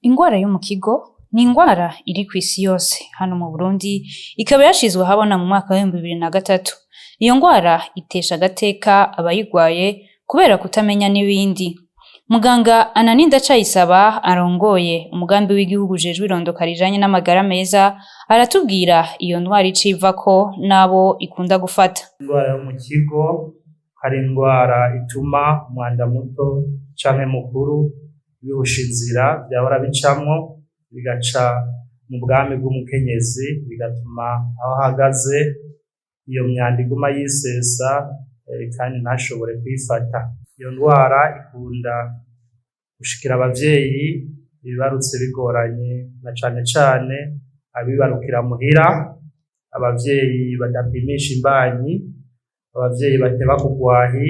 Ingwara yo mu kigo ni ingwara iri kw'isi yose. Hano mu Burundi ikaba yashizwe ahabona mu mwaka w'2003. Iyo ngwara itesha agateka abayigwaye kubera kutamenya n'ibindi. Muganga Anani Ndacayisaba arongoye umugambi w'igihugu ujejwe irondoka rijanye n'amagara meza aratubwira iyo ntwara ico ivako n'abo ikunda gufata. Indwara yo mu kigo hari indwara ituma umwanda muto canke mukuru bihusha inzira vyahora bicamwo, bigaca mu bwami bw'umukenyezi, bigatuma aho ahagaze iyo myanda iguma yisesa kandi ntashobore kwifata. Iyo ndwara ikunda gushikira abavyeyi bibarutse bigoranye, na cane cane abibarukira muhira, abavyeyi badapimisha imbanyi, abavyeyi bateba kugwahi,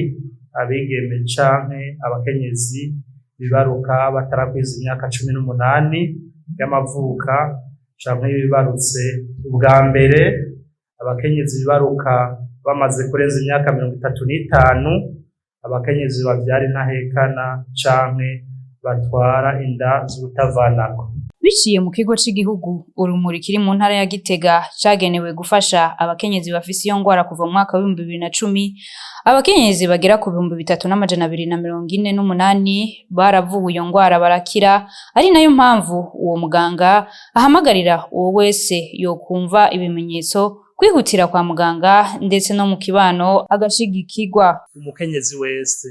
abigeme canke abakenyezi bibaruka batarakwiza imyaka 18 y'amavuka canke bibarutse ubwa mbere, abakenyezi bibaruka bamaze kurenza imyaka 35, abakenyezi bavyara intahekana canke batwara inda z'urutavanako. Biciye mu kigo c'igihugu Urumuri kiri mu ntara ya Gitega cagenewe gufasha abakenyezi bafise iyo ngwara, kuva mu mwaka w'2010 abakenyezi bagera ku 3248 baravuwe iyo ngwara barakira, ari nayo mpamvu uwo muganga ahamagarira uwo wese yokumva ibimenyetso kwihutira kwa muganga, ndetse no mu kibano agashigikirwa. Umukenyezi wese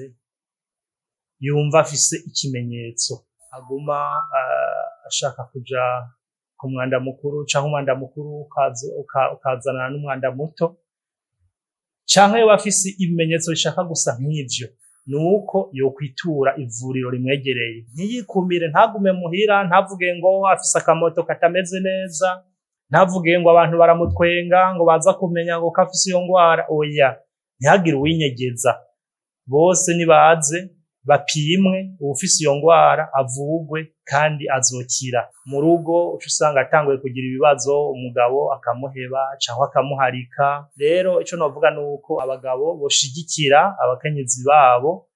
yumva afise ikimenyetso, aguma ashaka kuja ku mwanda mukuru, canke umwanda mukuru ukazanana n'umwanda muto, canke yoba afise ibimenyetso bishaka gusa nk'ivyo, nuko yokwitura ivuriro rimwegereye, ntiyikumire, ntagume muhira, ntavuge ngo afise akamoto katameze neza, ntavuge ngo abantu baramutwenga, ngo baza kumenya ngo ko afise iyo ngwara. Oya, ntihagire uwinyegeza, bose nibaze bapimwe, uwufise iyo ngwara avugwe kandi azokira. Mu rugo uca usanga atanguye kugira ibibazo, umugabo akamuheba canke akamuharika. Rero ico novuga nuko abagabo boshigikira abakenyezi babo,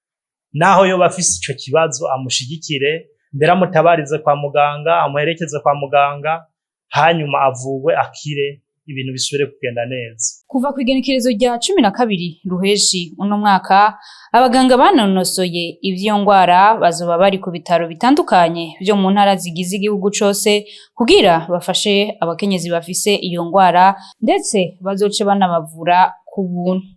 naho yoba afise ico kibazo amushigikire, mbere amutabarize kwa muganga, amuherekeze kwa muganga, hanyuma avugwe akire, ibintu bisubire kugenda neza. Kuva kw'igenekerezo rya 12 Ruheshi uno mwaka, abaganga banonosoye ivy'iyo ngwara bazoba bari ku bitaro bitandukanye vyo mu ntara zigize igihugu cose kugira bafashe abakenyezi bafise iyo ngwara, ndetse bazoce banabavura ku buntu.